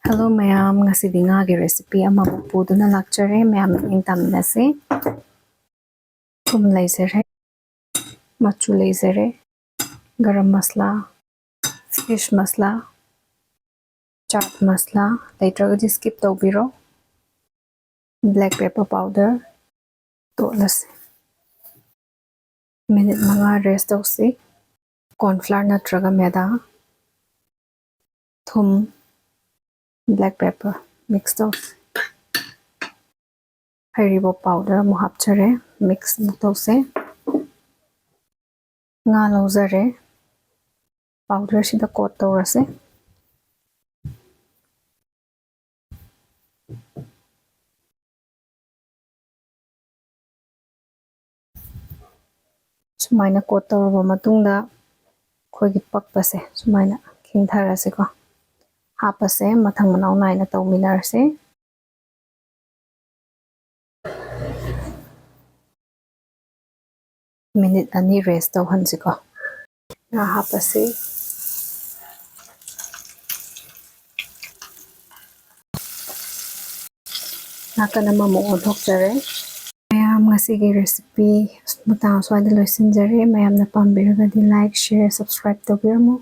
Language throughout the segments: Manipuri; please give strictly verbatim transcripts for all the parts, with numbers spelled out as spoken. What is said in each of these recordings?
Hello ꯃꯌꯥꯝ, ꯉꯁꯤꯗꯤ ꯉꯥꯒꯤ recipe ꯑꯃꯃꯨꯛ ꯄꯨꯗꯨꯅ ꯂꯥꯛꯆꯔꯦ꯫ ꯃꯌꯥꯝ ꯃꯤꯠꯌꯦꯡ ꯇꯥꯃꯤꯟꯅꯁꯤ꯫ ꯊꯨꯝ ꯂꯩꯖꯔꯦ, ꯃꯆꯨ ꯂꯩꯖꯔꯦ, ꯒꯔꯝ ꯃꯁꯂꯥ, fish ꯃꯁꯂꯥ, ꯆꯥꯠ ꯃꯁꯂꯥ, ꯂꯩꯇ꯭ꯔꯒꯗꯤ skip ꯇꯧꯕꯤꯔꯣ꯫ Black pepper powder ꯇꯣꯠꯂꯁꯤ꯫ ꯃꯤꯅꯤꯠ ꯃꯉꯥ rest ꯇꯧꯁꯤ꯫ Corn flour ꯅꯠꯇ꯭ꯔꯒ ꯃꯦꯗꯥ, ꯊꯨꯝ, black pepper mix ꯇꯧꯁꯤ꯫ ꯍꯩꯔꯤꯕꯣꯞ powder ꯑꯃꯨꯛ ꯍꯥꯞꯆꯔꯦ, mix ꯑꯃꯨꯛ ꯇꯧꯁꯦ꯫ ꯉꯥ ꯂꯧꯖꯔꯦ, powder ꯁꯤꯗ coat ꯇꯧꯔꯁꯦ꯫ ꯁꯨꯃꯥꯏꯅ coat ꯇꯧꯔꯕ ꯃꯇꯨꯡꯗ ꯑꯩꯈꯣꯏꯒꯤ ꯄꯛꯄꯁꯦ ꯁꯨꯃꯥꯏꯅ ꯈꯤꯡꯊꯔꯁꯤꯀꯣ꯫ ꯍꯥꯞꯄꯁꯦ, ꯃꯊꯪ ꯃꯅꯥꯎ ꯅꯥꯏꯅ ꯇꯧꯃꯤꯟꯅꯔꯁꯦ꯫ ꯃꯤꯅꯤꯠ ꯑꯅꯤ rest ꯇꯧꯍꯟꯁꯤꯀꯣ꯫ ꯉꯥ ꯍꯥꯞꯄꯁꯤ꯫ ꯅꯥꯀꯟ ꯑꯃꯃꯨꯛ ꯑꯣꯟꯊꯣꯛꯆꯔꯦ꯫ ꯃꯌꯥꯝ, ꯉꯁꯤꯒꯤ recipe ꯃꯇꯥꯡ ꯑꯁ꯭ꯋꯥꯏꯗ ꯂꯣꯏꯁꯤꯟꯖꯔꯦ꯫ ꯃꯌꯥꯝꯅ ꯄꯥꯝꯕꯤꯔꯒꯗꯤ like, share, subscribe ꯇꯧꯕꯤꯔꯝꯃꯨ꯫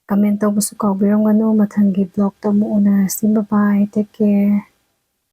Comment ꯇꯧꯕꯁꯨ ꯀꯥꯎꯕꯤꯔꯝꯒꯅꯨ꯫ ꯃꯊꯪꯒꯤ vlogꯇ ꯑꯃꯨꯛ ꯎꯅꯔꯁꯤ꯫ Bye bye, take care꯫